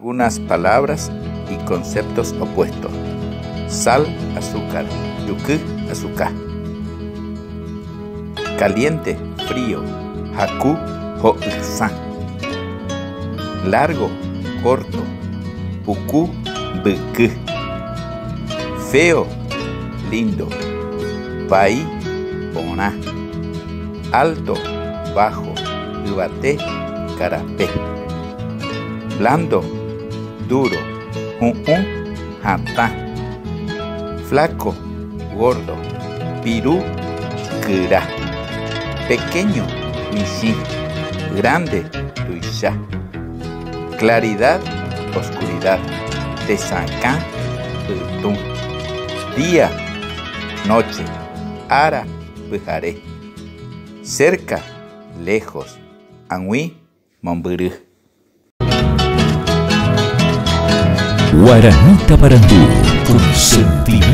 Algunas palabras y conceptos opuestos. Sal, azúcar. Juky, asuka. Caliente, frío. Haku, ho'ysã. Largo, corto. Puku, mbyky. Feo, lindo. Vai, porã. Alto, bajo. Yvate, karape. Blando, duro. Hu'ũ, hatã. Flaco, gordo. Piru, kyra. Pequeño, michĩ. Grande, tuicha. Claridad, oscuridad. Tesakã, pytũ. Día, noche. Ára, pyhare. Cerca, lejos. Ag̃ui, mombyry. Guarani Taparandu con sentimiento.